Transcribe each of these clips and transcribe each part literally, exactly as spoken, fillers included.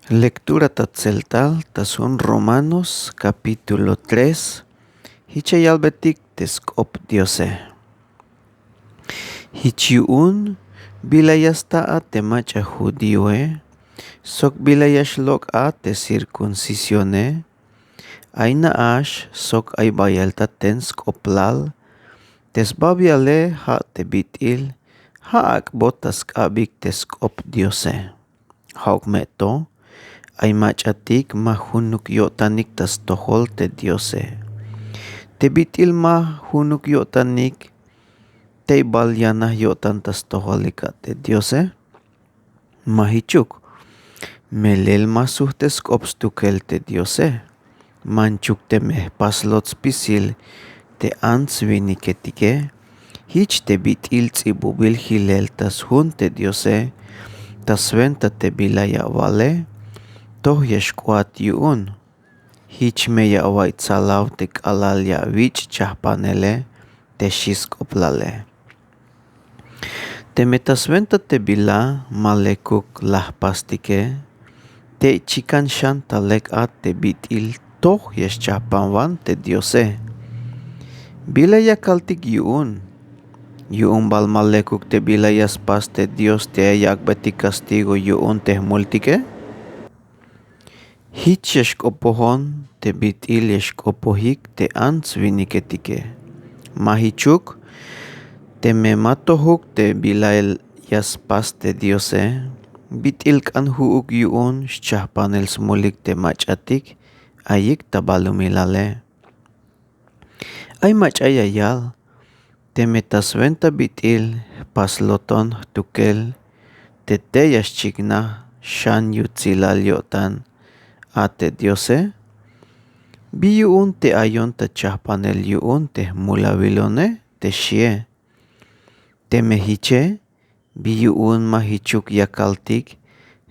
Lektura ta tseltal ta sjun Romanos kapítulo tres. Jich ya yalbetik te sk'op Diose. Jich yu'un, bila ya sta a te mach'a judíoe, sok bila ya xlok' a te cirkuncisione, ay na'ax sok ay bayel ta ten sk'oplal. Te sbabiale ja' te bit'il ja' ak'bot ta sk'abik te sk'op Diose. Ja'uk me to, ay mach'atik ma junuk yo'tanik ta stojol te Diose. Te bit'il ma junuk yo'tanik, tey bal yanaj yo'tan ta stojol ika te Diose. Ma jichuk, melel ma sujt te sk'op stukel te Diose. Manchuk teme jpaslot spisil te ants winiketike, jich te bit'il ts'ibubil jilel ta sjun te Diose, ta swenta te bila ya awale, toj ya xk'oat yu'un. Jich me ya awa'iy tsalaw te k'alal ya awich' chajpanele te xi' sk'oplale. Teme ta swenta te bila ma lekuk la jpastike, tey chikan xan ta lek a te bit'il toj ya xchajpanwan te Diose. Bila ya kaltik yu'un? Yu'un bal ma lekuk te bila ya spas te Dios te ya yak'betik kastigo yu'un te jmultike? Jich ya xk'opojon te bit'il ya xk'opojik te ants winiketike. Ma jichuk, teme ma tojuk te bila ya spas te Diose, bit'il k'an ju'uk yu'un xchajpanel smulik te mach'atik ayik ta balumilale. Ay mach'a ya yal, teme ta swenta bit'il jpasloton jtukel te tey ya xchiknaj xan yutsilal yo'tan a te Diose, bi yu'un te ayon ta chajpanel yu'un te jmulawilone te xie. Teme jiche, bi yu'un ma jichuk ya kaltik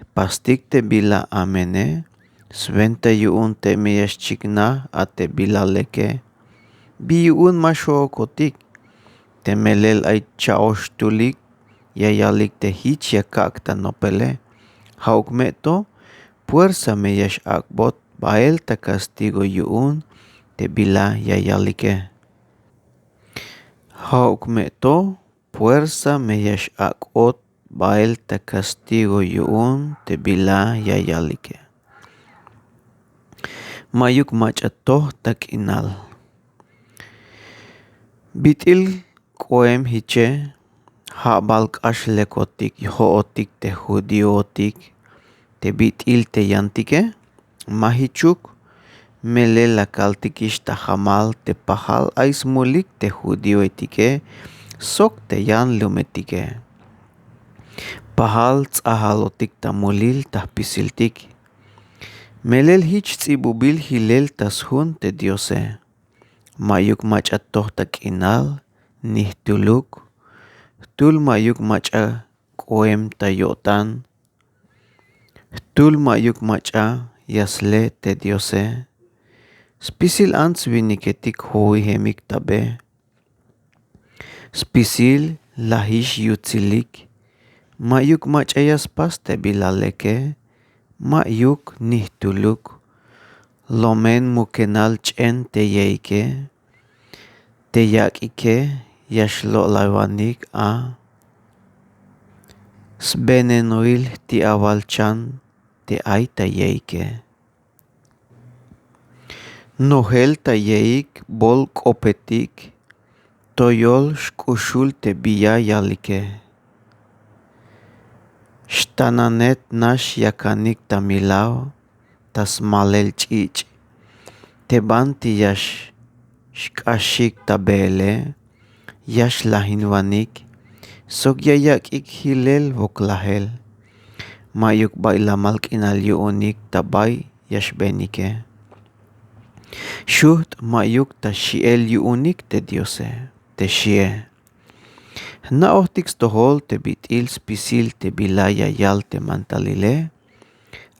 jpastik te bila amene, swenta yu'un teme ya xchiknaj a te bila leke? Bi yu'un ma xookotik? Te melel ay cha'oxtulik ya yalik te jich ya kak' ta nopele. Ja'uk me to, puersa me ya x'ak'bot bael ta kastigo yu'un te bila ya yalike. Ja'uk me to, puersa me ya x'ak'bot bael ta kastigo yu'un te bila ya yalike. Ma'yuk mach'a toj ta k'inal. Bit'il k'oem jiche, ja' bal k'ax lekotik jo'otik te judíootik te bit'il te yantike? Ma jichuk, melel la kaltikix ta jamal te pajal ay smulik te judíoetike sok te yanlumetike. Pajal ts'ajalotik ta mulil ta jpisiltik. Melel jich ts'ibubil jilel ta sjun te Diose. Ma'yuk mach'a toj ta k'inal ni jtuluk, jtul ma'yuk mach'a k'oem ta yo'tan, jtul ma'yuk mach'a ya sle te Diose. Spisil ants winiketik jowijemik ta be. Spisil lajix yutsilik, ma'yuk mach'a ya spas te bila leke, ma'yuk ni jtuluk. Lomen mukenal ch'en te yeike, te yak'ike ya xlo'laywanik a. Sbenenoil jti'awal chan te ay ta yeike. Nojel ta yeik bol k'opetik, toyol xk'uxul te bi ya yalike. Xtananet nax yakanik ta milaw ta smalel ch'ich', te banti ya xk'axik ta beele, ya xlajinwanik sok ya yak'ik jilel woklajel. Ma'yuk bay lamal k'inal yu'unik ta bay ya xbenike. Xujt' ma'yuk ta xi'el yu'unik te Diose, te xie. Jna'ojtik stojol te bit'il spisil te bila ya yal te mantalile,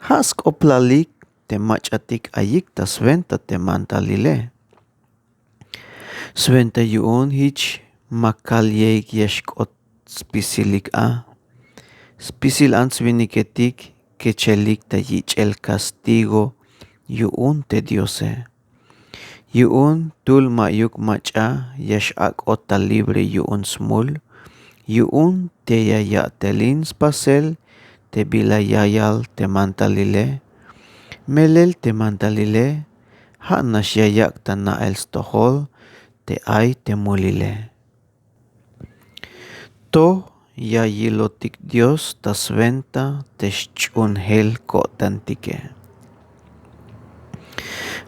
ja' sk'oplalik te mach'atik ayik ta swenta te mantalile. Swenta yu'un jich ma kal yeik ya xk'ot spisilik a. Spisil ants winiketik kechelik ta yich'el kastigo yu'un te diose. Yu'un tul ma'yuk mach'a ya x'ak'ot ta libre yu'un smul, yu'un te ya ya'telin spasel te bila ya yal te mantalile. Melel te mantalile ja' nax ya yak' ta na'el stojol te ay te mulile. Toj ya yilotik dios ta swenta te xch'uunjel ko'tantike.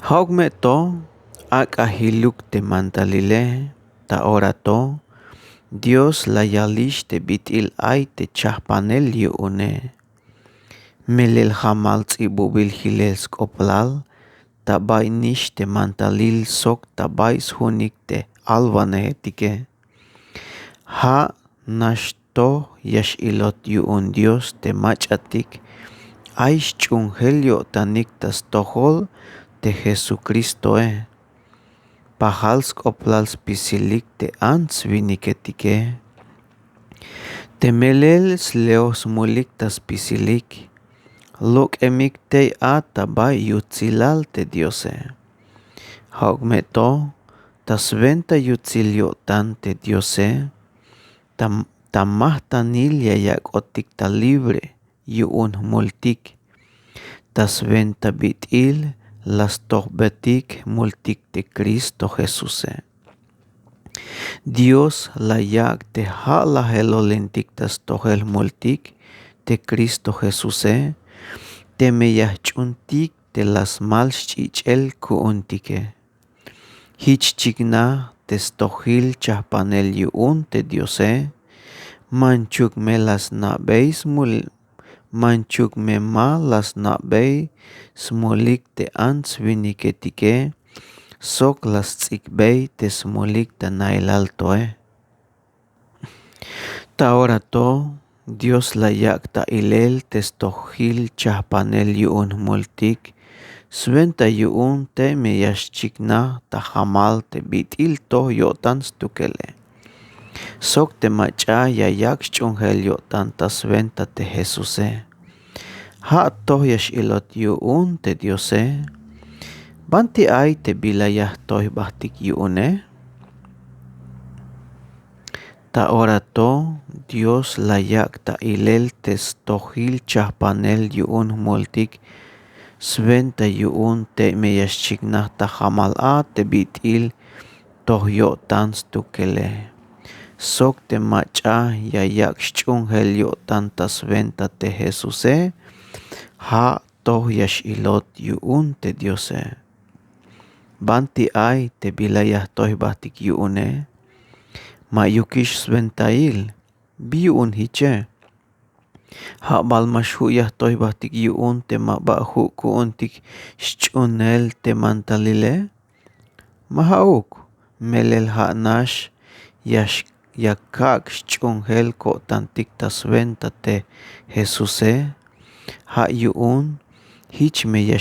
Ja'uk me to ak'a jiluk te mantalile. Ta ora to dios la yalix te bit'il ay te chajpanel yu'une. Melel jamal ts'ibubil jilel sk'oplal ta bay nix te mantalil sok ta bay sjunik te j'alwanejetike. Ja' nax toj ya x'ilot yu'un dios te mach'atik ay xch'uunjel yo'tanik ta stojol te jesukristoe. Pajal sk'oplal spisilik te ants winiketike. Te melel sleoj smulik ta spisilik lok'emik tey a ta bay yutsilal te diose. Ja'uk me to ta swenta yutsil yo'tan te diose ta majtanil ya yak'otik ta libre yu'un jmultik ta swenta bit'il la stojbetik jmultik te kristo jesuse. Dios la yak' te ja' la jelolintik ta stojel jmultik te kristo jesuse teme ya jch'uuntik te la smal xch'ich'el ku'untike. Jich chiknaj te stojil chajpanel yu'un te diose. Manchuk me la sna'bey smul manchuk me ma la sna'bey smulik te ants winiketike sok la sts'ikbey te smulik ta nailal toe. Ta ora to dios la yak' ta ilel te stojil chajpanel yu'un jmultik swenta yu'un teme ya xchiknaj ta jamal te bit'il toj yo'tan stukele. Sok te mach'a ya yak' xch'uunjel yo'tan ta swenta te jesuse. Ja' toj ya x'ilot yu'un te diose. Banti ay te bila ya jtoy jbajtik yu'une? Ta ora to dios la yak' ta ilel te stojil chajpanel yu'un jmultik swenta yu'un teme ya xchiknaj ta jamal a te bit'il toj yo'tan stukele. Sok te mach'a ya yak' xch'uunjel yo'tan ta swenta te jesuse. Ja' toj ya x'ilot yu'un te diose. Banti ay te bila ya jtoy jbajtik yu'une? Ma'yukix swentail. Bi yu'un jiche? Ja' bal ma xju' ya jtoy jbajtik yu'un te ma ba ju' ku'untik xch'uunel te mantalile. Ma ja'uk. Melel ja' nax ya kak' xch'uunjel ko'tantik ta swenta te jesuse. Ja' yu'un jich me ya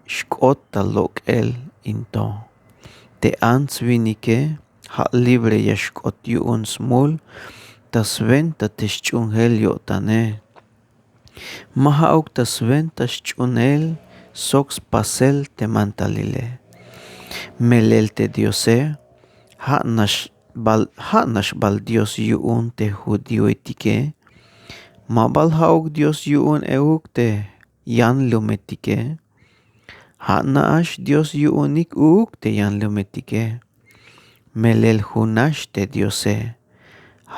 xk'ot ta lok'el in to. Te ants winike ja' libre ya xk'ot yu'un smul ta swenta te xch'uunjel yo'tane. Ma ja'uk ta swenta xch'uunel sok spasel te mantalile. Melel te diose ja' nax bal dios yu'un te judioetike? Ma bal ja'uk dios yu'un euk te yanlumetike? Ja' na'ax dios yu'unik uuk te yanlumetike. Melel jun nax te diose.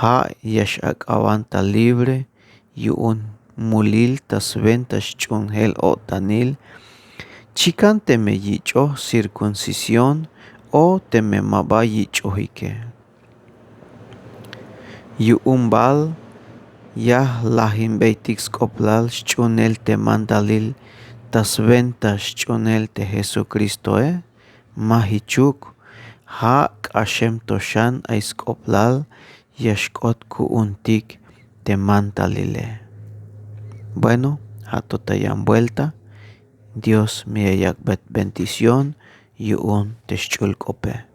Ja' ya x'ak'awan ta libre yu'un mulil ta swenta xch'uunjel o'tanil. Chikan teme yich'oj cirkuncisión o teme ma ba yich'ojike. Yu'un bal ya jlajinbeytik sk'oplal xch'uunel te mandalil ta swenta xch'uunel te jesukristoe? Ma jichuk. Ja' k'axem to xan ay sk'oplal ya xk'ot ku'untik te mandalile. Bueno, ja' to ta yan buelta. Dios me ya yak'bey bendición yu'un te xch'ul k'ope.